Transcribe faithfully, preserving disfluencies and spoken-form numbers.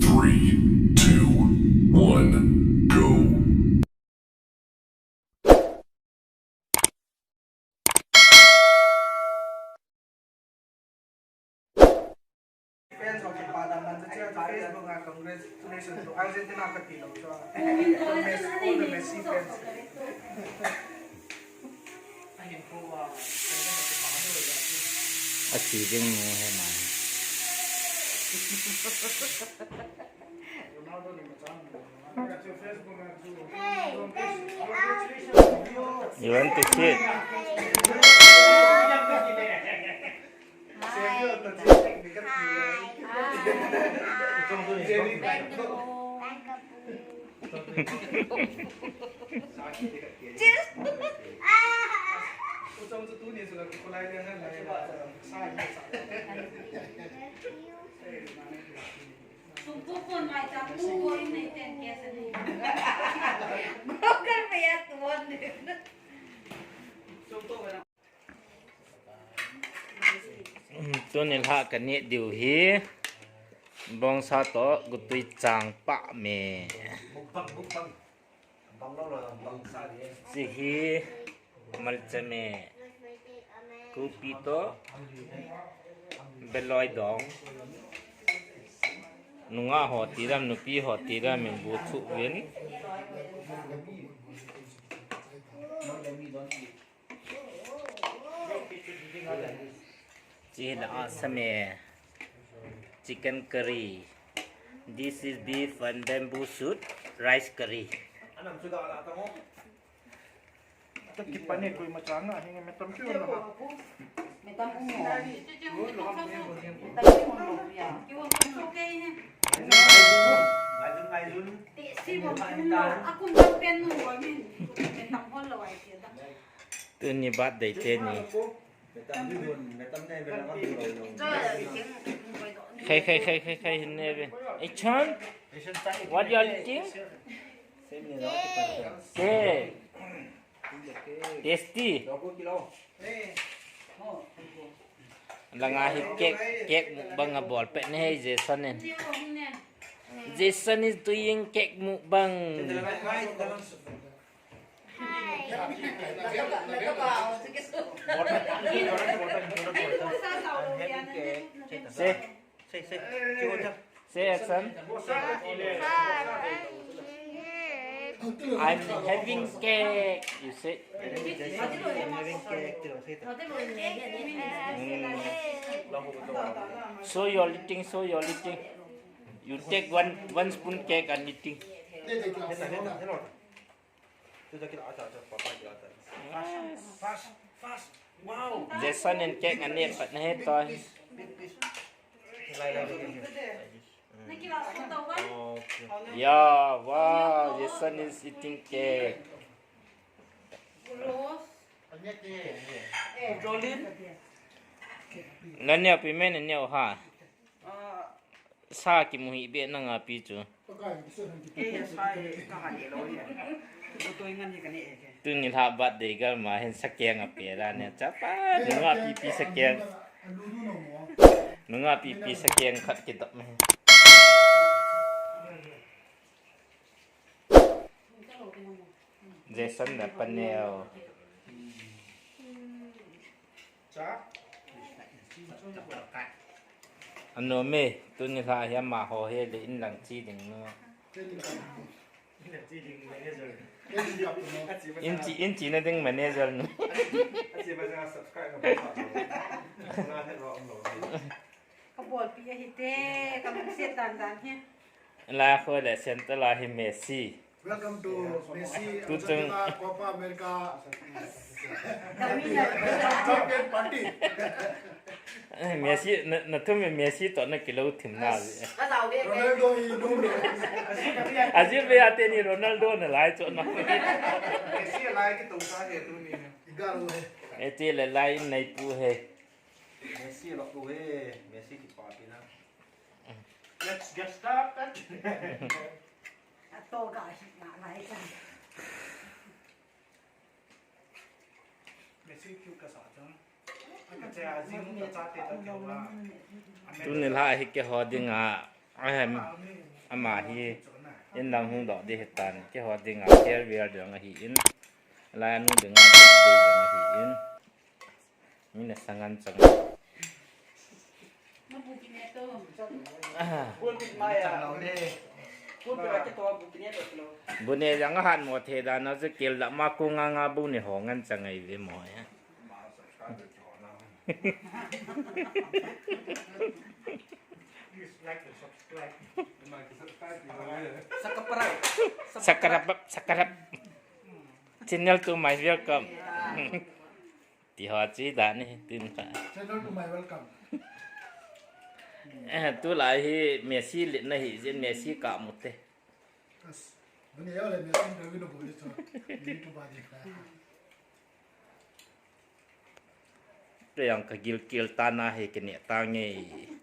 Three, two, one, go. Fans of Japan, man, the chair to Facebook, uh, congratulations to Argentina, Capillo. So, all the Messi, all the Messi fans. Achi ding nu he man. You want to sit? Tuni lha kaneh diu hi bongsa toh gutui chang pah me. Hiche hi malcha me, kopi toh beloi dong. Nungah ho tilam, nupi ho tilam in bu thuh uvin. Hiche hi la a sa me, chicken curry. This is beef and bamboo shoot rice curry. Kipan e, koima chang a, hinge metam kiu na ha. Metam um mo. Metam um mo ya. Ngaijun, ngaijun. Tuni birthday teni. Khai, khai, khai, khai, khai, hin ne be. Hey, Chan, what you are eating? Cake. Tasty. Langa hi cake, cake mukbang abol pet ne hei Jason in. Jason is doing cake mukbang. Say, say, say, say action. I'm having cake. You say. Mm. Show your eating, show your eating. You take one, one spoon cake and eating. Yes. Jason in cake aneh pat na he toi. Yeah, wow, Jason is eating cake. Nane pi me nane ha. Sa kimu hih beh nanga pi chu. Tuni lha birthday gal ma hin sakeng ape la ne chapa. Nunga pipi sakeng. Nunga pipi sakeng khat kidop me. Jason le paneo. Ano me, tuni lha hi amaho hi le in lang chi ding nu. In chi, in chi na ding manager nu. Kabolpi ahi te, kalungset dan dan hi. La kho le center la hi Messi. Welcome to Messi Argentina Copa America champion party. Eh, Messi, na, na thum Messi toh na kilo thim na. Ronaldo hi no no. Ajib be ate ni Ronaldo na lai cho na. Messi lai ki to sa he tu ni. Igaro he. Ete le lai in nai pu he. Messi lo tu he. Messi ki pa pi na. Let's get started. Ato ga hi na lai ka. Tuni lha hi keiho dinga Ahem, ama hi in lang hung doh ding ahitan, keiho dinga farewell jong ahin, lai a nu dinga birthday jong ahin, mi nasa ngen chang. Ah. Bu ne jong ahat mo thei dan a chu kel lah ma ko nga nga bu ne ho ngen chang ahi ve mo ya. Please like and subscribe. Subscribe, subscribe. Channel to my welcome. Ti ho chi dan ni tin kha. Channel to my welcome. Eh, tulai hi Messi lit na hi jin Messi ka mu te. As, bu ne ya le Messi interview no bu le cho. YouTube a di kha. Te yang ka gilkel ta na hi ke ne ta nge.